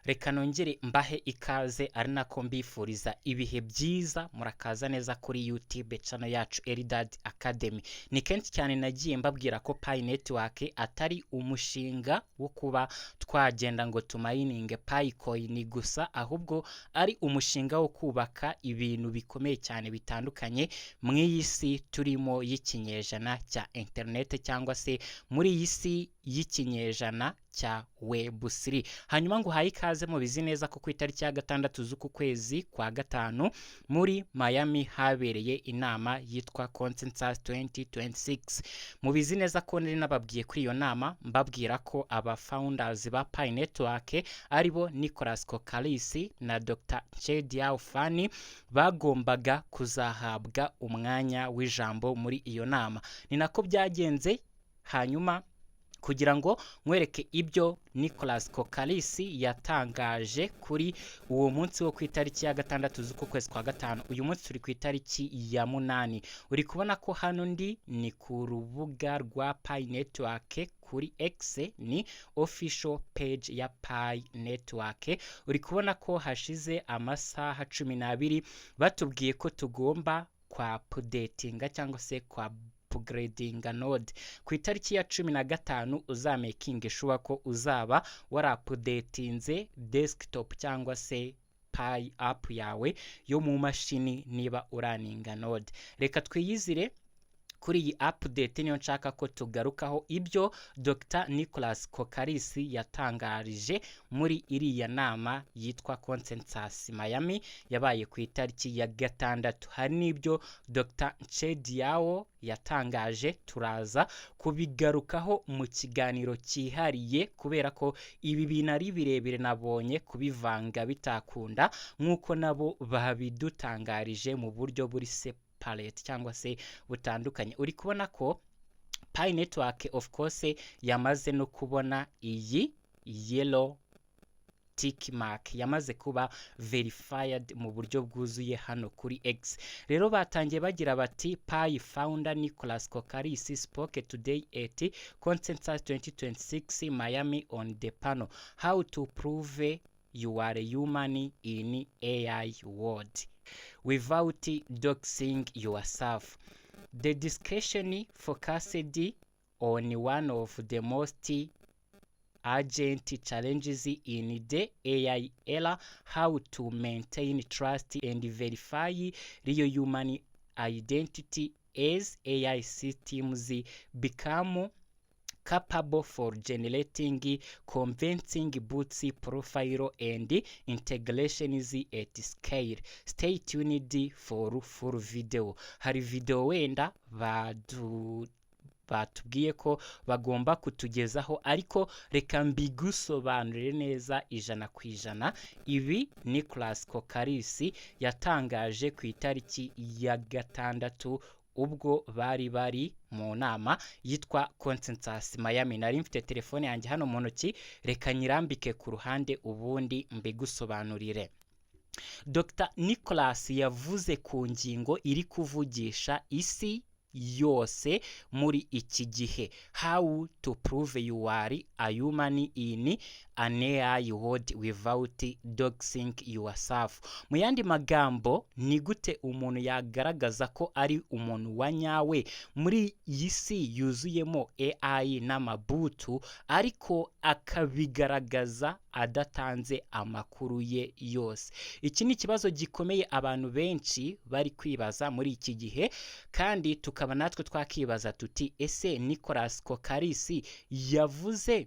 Reka nongere mbahe ikaze, ari nako mbifuriza ibihe byiza. Murakaza neza kuri YouTube channel yacu Eridad Academy. Ni kenshi cyane nagiye mbabwira ko Pi Network atari umushinga wo kuba twagenda ngo tumayininge Pi coin gusa, ahubwo ari umushinga wo kubaka ibintu bikomeye cyane bitandukanye mu iyi si turimo y'ikinyejana cya internet, cyangwa se muri iyi si y'ikinyejana cya Web3. Hanyuma ngo uhaye ikaze. Mubizi neza ko ku itariki ya 6 z'uku kwezi kwa gatanu muri Miami habereye inama yitwa Consensus 2026. Mubizi neza ko nari nababwiye kuri iyo nama, mbabwira ko aba founders ba Pi Network, aribo Nicolas Kokkalis na Dr Chengdiao Fan, bagombaga kuzahabwa umwanya w'ijambo muri iyo nama. Ni nako byagenze. Hanyuma kugira ngo nkwereke ibyo Nicolas Kokkalis yatangaje kuri uwo munsi wo ku itariki ya 6 z'uku kwezi kwa gatanu, uyu munsi turi ku itariki ya 8. Uri kubona ko hano ndi ni ku rubuga rwa Pi Network kuri X, ni official page ya Pi Network. Uri kubona ko hashize amasaha 12 batubwiye ko tugomba kwa updatinga cyangwa se kwa upgradinga node. Ku itariki ya 15 uzamakinge sure ko uzaba waraupdatinze desktop cyangwa se Pi app yawe yo mu mashini niba uraninga node. Reka twiyizire kuri iyi update, niyo nshaka ko tugarukaho, ibyo Dr Nicolas Kokkalis yatangarije muri iriya nama yitwa Consensus Miami yabaye ku itariki ya 6. Hari n'ibyo Dr Chengdiao yatangaje, turaza kubigarukaho mu kiganiro cyihariye, kubera ko ibi bintu ari birebire, nabonye kubivanga bitakunda, nk'uko nabo babidutangarije mu buryo buri separate cyangwa se butandukanye. Uri kubona ko Pi Network of course yamaze no kubona iyi yellow tick mark, yamaze kuba verified mu buryo bwuzuye hano kuri X. Rero batangiye bagira bati: "Pi founder Nicolas Kokkalis spoke today at Consensus 2026 Miami on the panel 'How to Prove You Are Human in AI World Without Doxing Yourself.' The discussion focused on one of the most urgent challenges in the AI era: how to maintain trust and verify real human identity as AI systems become capable for generating convincing bots, profile and integrations at scale. Stay tuned for full video." Hari video wenda batubwiye ko bagomba kutugezaho, ariko reka mbigusobanurire neza 100%. Ibi Nicolas Kokkalis yatangaje ku itariki ya 6 ubwo bari bari mu nama yitwa Consensus Miami. Nari mfite telefone yanjye hano mu ntoki, reka nyirambike ku ruhande ubundi mbigusobanurire. Dr Nicolas yavuze ku ngingo iri kuvugisha isi yose muri iki gihe: how to prove you are a human in an AI world without doxing yourself. Mu yandi magambo, ni gute umuntu yagaragaza ko ari umuntu wa nyawe muri iyi si yuzuyemo AI n'amabots, ariko akabigaragaza adatanze amakuru ye yose? Iki ni ikibazo gikomeye abantu benshi bari kwibaza muri iki gihe, kandi tukaba natwe twakibaza tuti: ese Nicolas Kokkalis yavuze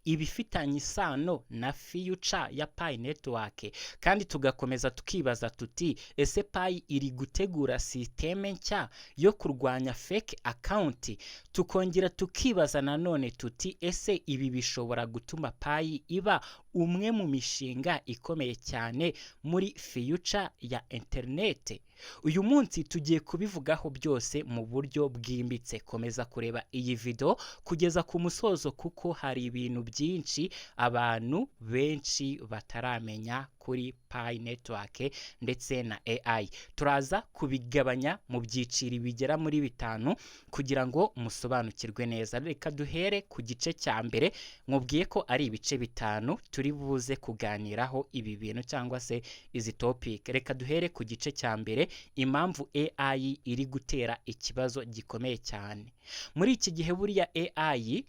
ibifitanye isano na future ya Pi Network? Kandi tugakomeza tukibaza tuti: ese Pi iri gutegura sisiteme nshya yo kurwanya fake account? Tukongera tukibaza nanone tuti: ese ibi bishobora gutuma Pi iba umwe mu mishinga ikomeye cyane muri future ya interinete? Uyu munsi tugiye kubivugaho byose mu buryo bwimbitse. Komeza kureba iyi video kugeza ku musozo, kuko hari ibintu byinshi. byinshi abantu benshi bataramenya kuri Pi Network ndetse na AI. Turaza kubigabanya mu byiciro bigera muri bitanu kugira ngo musobanukirwe neza. Reka duhere ku gice cya mbere. Mubwiye ko ari ibice bitanu turi buze kuganiraho ibi bintu cyangwa se izi topic. Reka duhere ku gice cya mbere: impamvu AI iri gutera ikibazo gikomeye cyane muri iki gihe. Buriya AI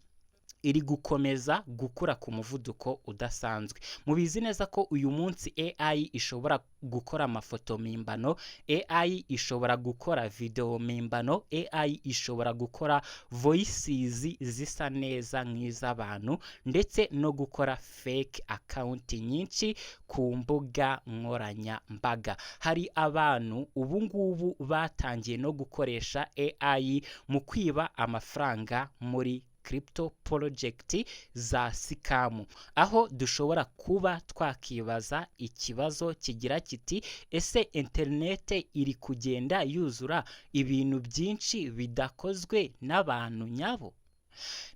iri gukomeza gukura ku muvuduko udasanzwe. Mubizi neza ko uyu munsi AI ishobora gukora amafoto mpimbano, AI ishobora gukora video mpimbano, AI ishobora gukora voices zisa neza nk'iz'abantu, ndetse no gukora fake account nyinshi ku mbuga nkoranyambaga. Hari abantu ubu ngubu batangiye no gukoresha AI mu kwiba amafaranga muri crypto project za scam, aho dushobora kuba twakibaza ikibazo kigira kiti: "Ese interinete iri kugenda yuzura ibintu byinshi bidakozwe n'abantu nyabo?"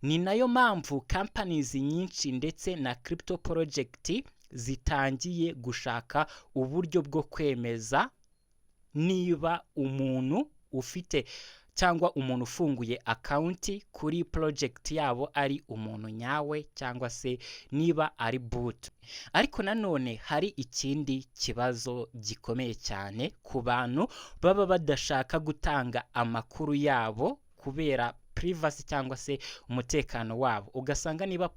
Ni nayo mpamvu companies nyinshi ndetse na crypto project zitangiye gushaka uburyo bwo kwemeza niba umuntu ufite cyangwa umuntu ufunguye account kuri project yabo ari umuntu nyawe cyangwa se niba ari bot. Ariko nanone hari ikindi kibazo gikomeye cyane ku bantu baba badashaka gutanga amakuru yabo kubera privacy cyangwa se umutekano wabo. Ugasanga niba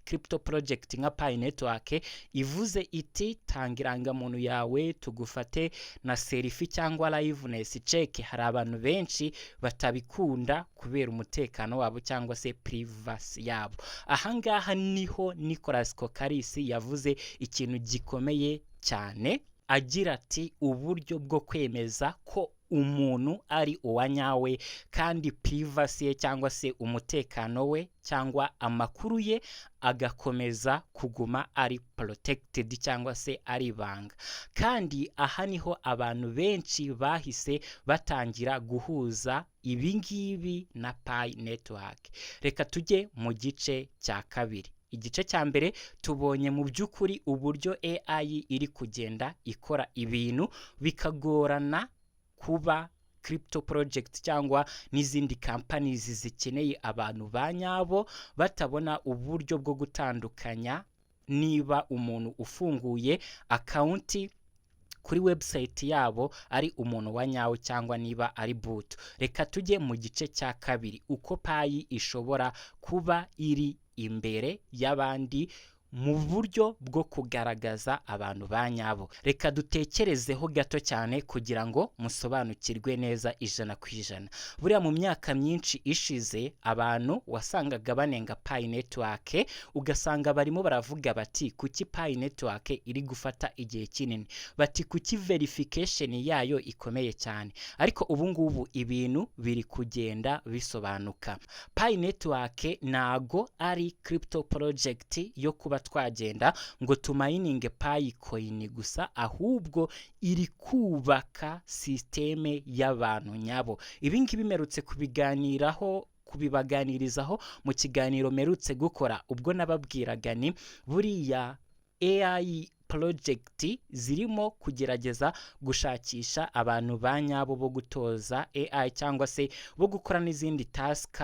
crypto project nka Pi Network ivuze iti: "Tanga irangamuntu yawe tugufate na selfie cyangwa liveness check", hari abantu benshi batabikunda kubera umutekano wabo cyangwa se privacy yabo. Ahangaha niho Nicolas Kokkalis yavuze ikintu gikomeye cyane agira ati: "Uburyo bwo kwemeza ko umuntu ari uwa nyawe kandi privacy ye cyangwa se umutekano we cyangwa amakuru ye agakomeza kuguma ari protected cyangwa se ari ibanga." Kandi aha niho abantu benshi bahise batangira guhuza ibi ngibi na Pi Network. Reka tujye mu gice cya kabiri. Igice cya mbere tubonye mu by'ukuri uburyo AI iri kugenda ikora ibintu bikagorana kuba crypto project cyangwa n'izindi companies zikeneye abantu ba nyabo batabona uburyo bwo gutandukanya niba umuntu ufunguye account kuri website yabo ari umuntu wa nyawe cyangwa niba ari bot. Reka tujye mu gice cya kabiri: uko Pi ishobora kuba iri imbere y'abandi mu buryo bwo kugaragaza abantu ba nyabo. Reka dutekerezeho gato cyane kugira ngo musobanukirwe neza 100%. Buriya mu myaka myinshi ishize abantu wasangaga banenga Pi Network, ugasanga barimo baravuga bati: "Kuki Pi Network iri gufata igihe kinini?" Bati: "Kuki verification yayo ikomeye cyane?" Ariko ubu ngubu ibintu biri kugenda bisobanuka. Pi Network ntago ari crypto project yo kuba twagenda ngo tumininge Pi coin gusa, ahubwo iri kubaka système y'abantu nyabo. Ibi ngibi mperutse kubiganiraho, kubibaganirizaho mu kiganiro mperutse gukora, ubwo nababwiraga ni buriya AI project zirimo kugerageza gushakisha abantu ba nyabo bo gutoza AI cyangwa se bo gukora n'izindi task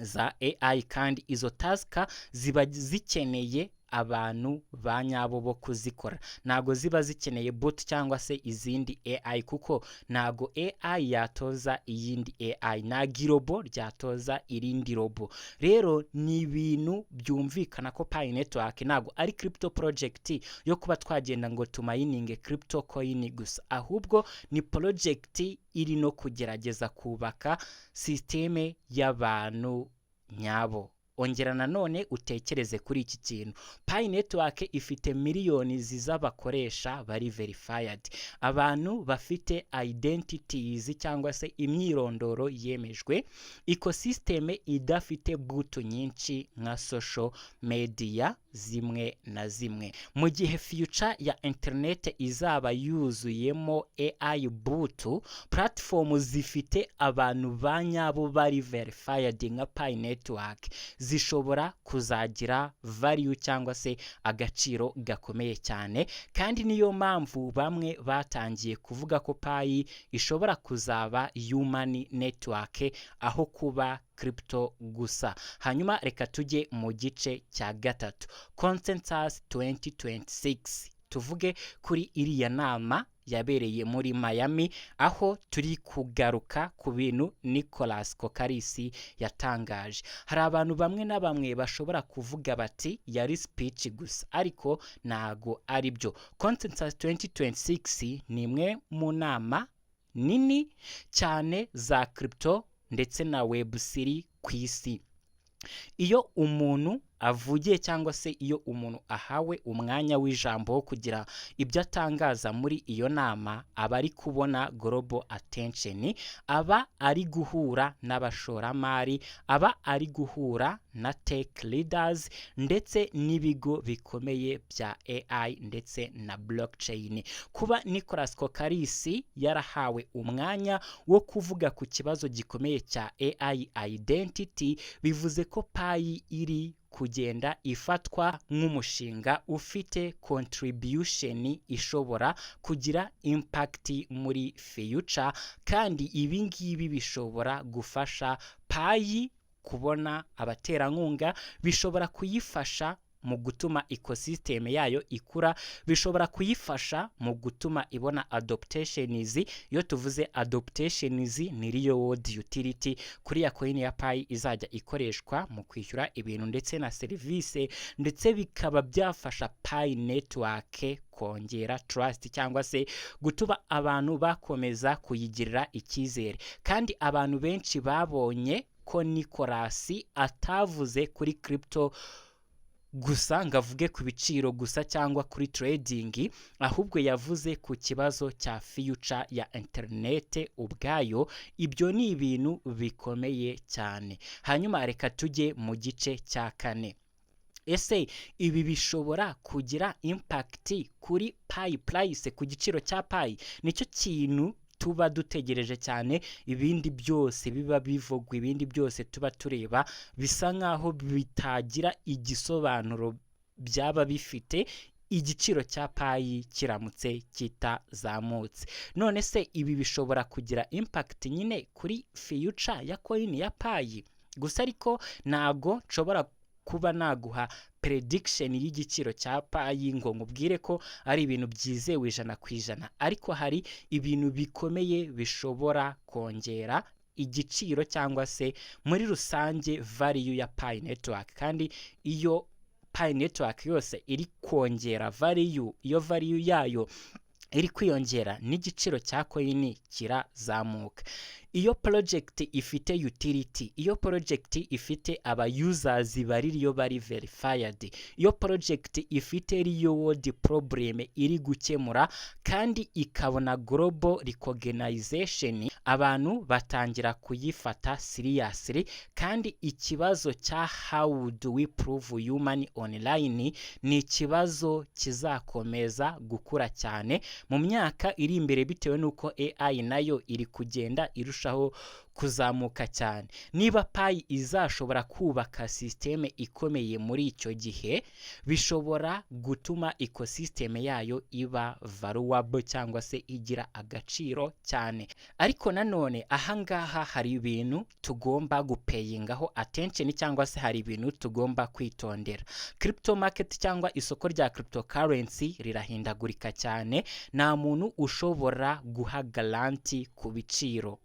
za AI, kandi izo task ziba zikeneye abantu ba nyabo bo kuzikora, ntabwo ziba zikeneye bot cyangwa se izindi AI, kuko ntabwo AI yatoza iyindi AI, ntabwo irobo ryatoza irindi robo. Rero ni ibintu byumvikana ko Pi Network ntabwo ari crypto project yo kuba twagenda ngo tumininge crypto coin gusa, ahubwo ni project iri no kugerageza kubaka système y'abantu nyabo. Ongera nanone utekereze kuri iki kintu: Pi Network ifite miliyoni z'abakoresha bari verified, abantu bafite identities cyangwa se imyirondoro yemejwe, ecosystem idafite bot nyinshi nka social media zimwe na zimwe. Mu gihe future ya internet izaba yuzuyemo AI bot, platform zifite abantu ba nyabo bari verified nka Pi Network zishobora kuba ziri imbere cyane. zishobora kuzagira value cyangwa se agaciro gakomeye cyane. Kandi niyo mpamvu bamwe batangiye kuvuga ko Pi ishobora kuzaba human network aho kuba crypto gusa. Hanyuma reka tujye mu gice cya gatatu, Consensus 2026. Tuvuge kuri iriya nama yabereye muri Miami, aho turi kugaruka ku bintu Nicolas Kokkalis yatangaje. Hari abantu bamwe na bamwe bashobora kuvuga bati yari speech gusa, ariko ntago ari byo. Consensus 2026 ni imwe mu nama nini cyane za crypto ndetse na Web3 ku isi. Iyo umuntu avugiye cyangwa se iyo umuntu ahawe umwanya w'ijambo wo kugira ibyo atangaza muri iyo nama, aba ari kubona global attention, aba ari guhura n'abashoramari, aba ari guhura na tech leaders ndetse n'ibigo bikomeye bya AI ndetse na blockchain. Kuba Nicolas Kokkalis yarahawe umwanya wo kuvuga ku kibazo gikomeye cya AI identity, bivuze ko Pi iri kugenda ifatwa nk'umushinga ufite contribution ishobora kugira impact muri future. Kandi ibi ngibi bishobora gufasha Pi kubona abaterankunga, bishobora kuyifasha mu gutuma ecosystem yayo ikura, bishobora kuyifasha mu gutuma ibona adoptions. Iyo tuvuze adoptions, ni real world utility kuri ya coin ya Pi izajya ikoreshwa mu kwishyura ibintu ndetse na serivisi, ndetse bikaba byafasha Pi Network kongera trust cyangwa se gutuma abantu bakomeza kuyigirira icyizere. Kandi abantu benshi babonye ko Nicolas atavuze kuri crypto gusa ngo avuge ku biciro gusa cyangwa kuri trading, ahubwo yavuze ku kibazo cya future ya internet ubwayo. Ibyo ni ibintu bikomeye cyane. Hanyuma reka tujye mu gice cya kane. Ese ibi bishobora kugira impact kuri Pi price, ku giciro cya Pi? Nicyo kintu tuba dutegereje cyane. Ibindi byose biba bivugwa, ibindi byose tuba tureba, bisa nkaho bitagira igisobanuro byaba bifite igiciro cya Pi kiramutse kitazamutse. None se ibi bishobora kugira impact nyine kuri future ya coin ya Pi? Gusa ariko ntago nshobora kuba naguha prediction y'igiciro cya Pi ngo nkubwire ko ari ibintu byizewe 100%, ariko hari ibintu bikomeye bishobora kongera igiciro cyangwa se muri rusange value ya Pi Network. Kandi iyo Pi Network yose iri kongera value, iyo value yayo iri kwiyongera, n'igiciro cya coin kirazamuka. Iyo project ifite utility, iyo project ifite aba users baririyo bari verified, iyo project ifite real world problem iri gukemura kandi ikabona global recognition, abantu batangira kuyifata seriously. Kandi ikibazo cya "How do we prove human online?" ni ikibazo kizakomeza gukura cyane mu myaka iri imbere, bitewe n'uko AI nayo iri kugenda irushaho kuzamuka cyane. Niba Pi izashobora kubaka system ikomeye muri icyo gihe, bishobora gutuma ecosystem yayo iba valuable cyangwa se igira agaciro cyane. Ariko nanone ahangaha hari ibintu tugomba gupayingaho attention cyangwa se hari ibintu tugomba kwitondera. Crypto market cyangwa isoko rya cryptocurrency rirahindagurika cyane, nta muntu ushobora guha guarantee ku biciro.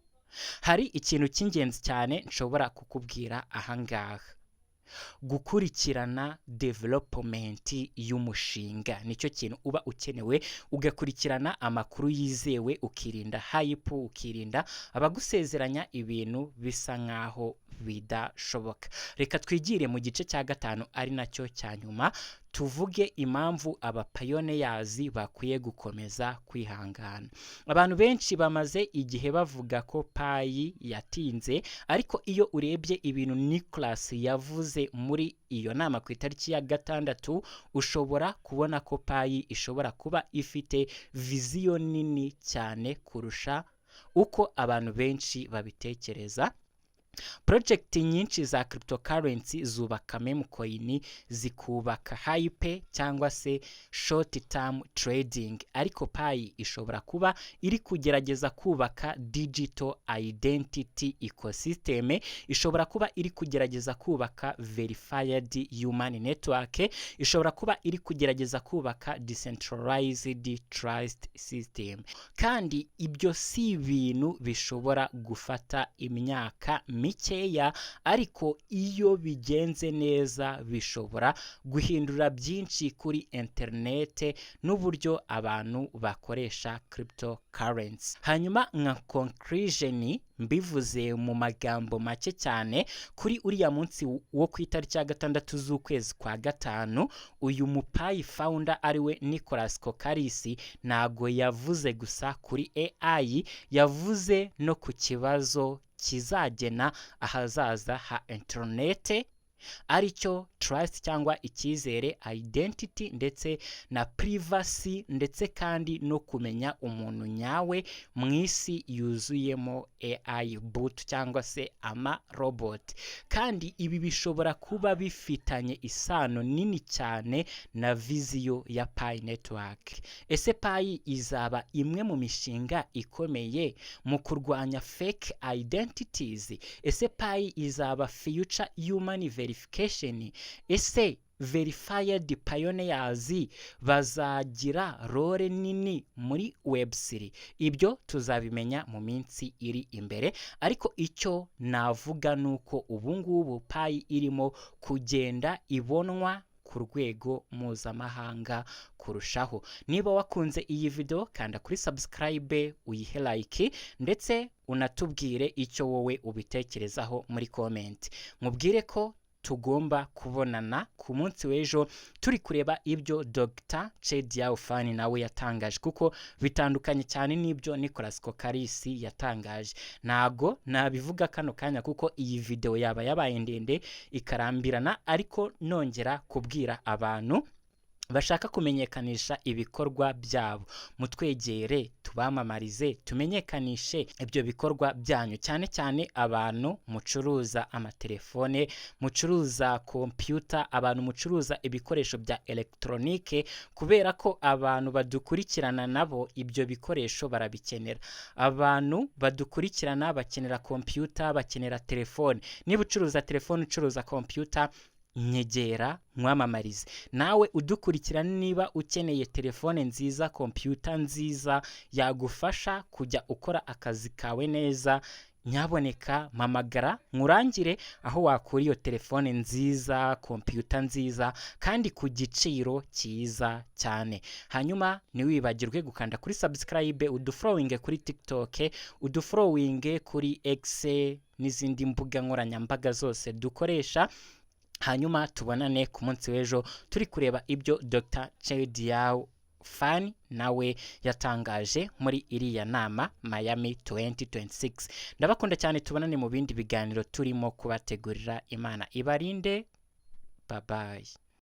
Hari ikintu cy'ingenzi cyane nshobora kukubwira ahangaha: gukurikirana development y'umushinga nicyo kintu uba ukenewe, ugakurikirana amakuru yizewe, ukirinda hype, ukirinda abagusezeranya ibintu bisa nkaho bidashoboka. Reka twigire mu gice cya gatanu, ari nacyo cya nyuma, tuvuge impamvu aba pioneers bakwiye gukomeza kwihangana. Abantu benshi bamaze igihe bavuga ko Pi yatinze, ariko iyo urebye ibintu Nicolas yavuze muri iyo nama ku itariki ya 6, ushobora kubona ko Pi ishobora kuba ifite vision nini cyane kurusha uko abantu benshi babitekereza. Project nyinshi za cryptocurrency zubaka meme coin, zikubaka hype cyangwa se short term trading, ariko Pi ishobora kuba iri kugerageza kubaka digital identity ecosystem, ishobora kuba iri kugerageza kubaka verified human network, ishobora kuba iri kugerageza kubaka decentralized trust system. Kandi ibyo si ibintu bishobora gufata imyaka mikeya, ariko iyo bigenze neza bishobora guhindura byinshi kuri interinete n'uburyo abantu bakoresha cryptocurrency. Hanyuma nka conclusion, mbivuze mu magambo make cyane, kuri uriya munsi wo ku itariki ya 6 z'ukwezi kwa 5, uyu mu Pi founder, ariwe Nicolas Kokkalis, ntago yavuze gusa kuri AI, yavuze no ku kibazo kizagena ahazaza ha interinete, aricyo trust cyangwa icyizere, identity ndetse na privacy, ndetse kandi no kumenya umuntu nyawe mu isi yuzuyemo AI bot cyangwa se ama robot. Kandi ibi bishobora kuba bifitanye isano nini cyane na vision ya Pi Network. Ese Pi izaba imwe mu mishinga ikomeye mu kurwanya fake identities? Ese Pi izaba future human verification? Ese verified pioneers bazagira role nini muri Web3? Ibyo tuzabimenya mu minsi iri imbere, ariko icyo navuga ni uko ubu ngubu Pi irimo kugenda ibonwa ku rwego mpuzamahanga kurushaho. Niba wakunze iyi video, kanda kuri subscribe, uyihe like, ndetse unatubwire icyo wowe ubitekerezaho muri comment. Mubwire ko tugomba kubonana ku munsi w'ejo turi kureba ibyo Dr Chengdiao Fan nawe yatangaje, kuko bitandukanye cyane n'ibyo Nicolas Kokkalis yatangaje. Ntago nabivuga kano kanya kuko iyi video yaba yabaye ndende ikarambirana, ariko nongera kubwira abantu bashaka kumenyekanisha ibikorwa byabo, mutwegere tubamamarize, tumenyekanishe ibyo bikorwa byanyu, cyane cyane abantu mucuruza amatelefone, mucuruza kompiyuta, abantu mucuruza ibikoresho bya elegitoronike, kubera ko abantu badukurikirana nabo ibyo bikoresho barabikenera. Abantu badukurikirana bakenera kompiyuta, bakenera telefone. Niba ucuruza telefone, ucuruza kompiyuta, nyegera nkwamamarize. Nawe udukurikirana, niba ukeneye telefone nziza, kompiyuta nziza yagufasha kujya ukora akazi kawe neza, nyaboneka mpamagara nkurangire aho wakura iyo telefone nziza, kompiyuta nziza, kandi ku giciro cyiza cyane. Hanyuma ntiwibagirwe gukanda kuri subscribe, udufollowinge kuri TikTok, udufollowinge kuri X n'izindi mbuga nkoranyambaga zose dukoresha. Hanyuma tubonane ku munsi w'ejo turi kureba ibyo Dr Chengdiao Fan nawe yatangaje muri iriya nama Miami 2026. Ndabakunda cyane, tubonane mu bindi biganiro turimo kubategurira. Imana ibarinde, bye bye.